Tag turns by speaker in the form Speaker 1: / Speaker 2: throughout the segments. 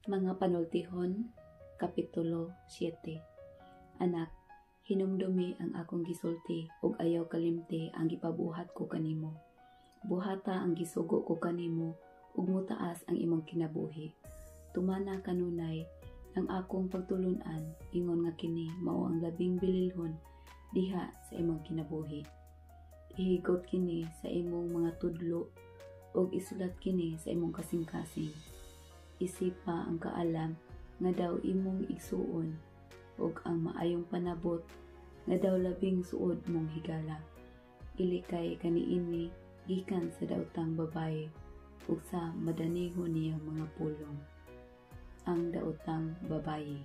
Speaker 1: Mga Panultihon, Kapitulo 7. Anak, hinumdumi ang akong gisulti ug ayaw kalimti ang gipabuhat ko kanimo. Buhata ang gisugo ko kanimo ug motaas ang imong kinabuhi. Tumana kanunay ang akong pagtulun-an, ingon nga kini mao ang labing bililhon diha sa imong kinabuhi. Ihigot kini sa imong mga tudlo ug isulat kini sa imong kasing-kasing. Isipa ang kaalam nga daw imong igsuon ug ang maayong panabot nga daw labing suod mong higala. Ilikay kaniini gikan sa daotang babaye ug sa madanihon niyang mga pulong. Ang daotang babaye.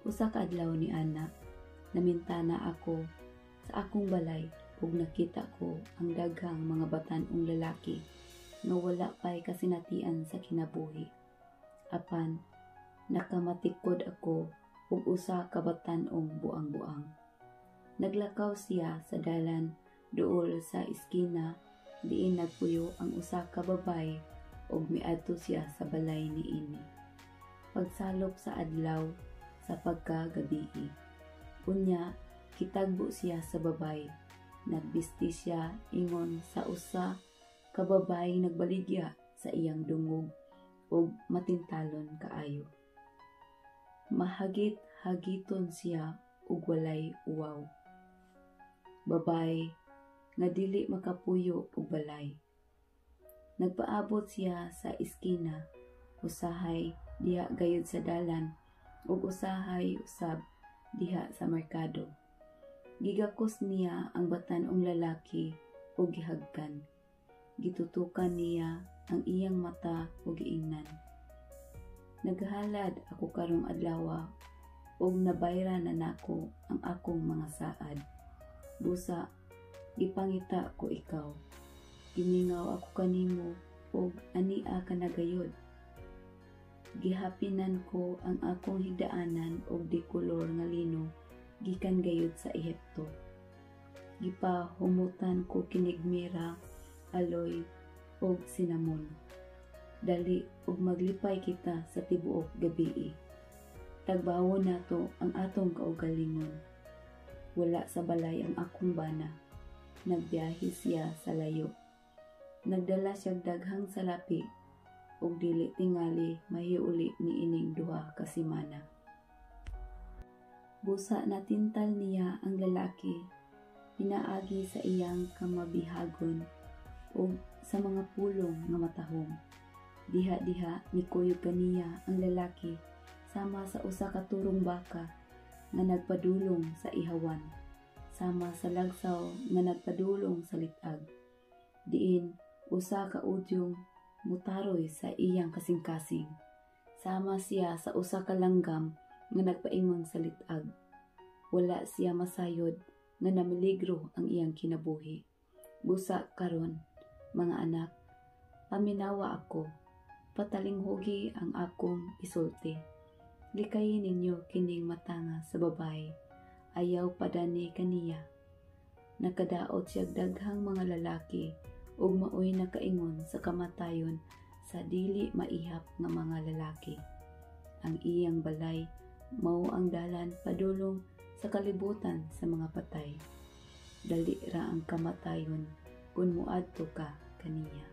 Speaker 1: Usa ka adlaw ni ana, namintana ako sa akong balay ug nakita ko ang daghang mga batan-ong lalaki nga wala pay kasinatian sa kinabuhi. Apan nakamatikod ako og usa ka batan-ong buang-buang. Naglakaw siya sa dalan duol sa eskina diin nagpuyo ang usa ka babaye ug miadto siya sa balay niini pagsalop sa adlaw sa pagkagabii. Unya kitagbo siya sa babaye. Nagbisti siya ingon sa usa ka babaye nagbaligya sa iyang dungog ug matintalon kaayo. Mahagit-hagiton siya ug walay uwaw. Babaye nga dili makapuyo og balay. Nagpaabot siya sa eskina, usahay diha gayud sa dalan ug usahay usab diha sa merkado. Gigakos niya ang batan-ong lalaki ug gihagkan. Gitutukan niya ang iyang mata ug giingnan, "Naghalad ako karong adlawa ug nabayran na nako ang akong mga saad. Busa gipangita ko ikaw. Gimingaw ako kanimo ug ania ka na gayud. Gihapinan ko ang akong higdaanan og dikolor nga lino gikan gayud sa Ehipto. Gipahumutan ko kinig mira, aloy ug sinamon. Dali ug maglipay kita sa tibuok gabii. Tagbawon nato ang atong kaugalingon. Wala sa balay ang akong bana. Nagbiyahe siya sa layo. Nagdala siyag daghang salapi ug dili tingali mahiuli niining 2 ka semana." Busa natintal niya ang lalaki pinaagi sa iyang kamabihagon ug sa mga pulong nga matahom. Diha-diha mikuyog kaniya ang lalaki sama sa usa ka turong baka nga nagpadulong sa ihawan, sama sa lagsaw nga nagpadulong sa lit-ag, diin usa ka udyong mutaroy sa iyang kasing-kasing. Sama siya sa usa ka langgam nga nagpaingon sa lit-ag. Wala siya masayod nga namiligro ang iyang kinabuhi. Busa karon, mga anak, paminawa ako. Patalinghugi ang akong isulti. Likayi ninyo kining matanga sa babaye. Ayaw padani kaniya. Nakadaot siyag daghang mga lalaki ug maoy nakaingon sa kamatayon sa dili maihap nga mga lalaki. Ang iyang balay mao ang dalan padulong sa kalibutan sa mga patay. Dali ra ang kamatayon kung muadto ka kaniya.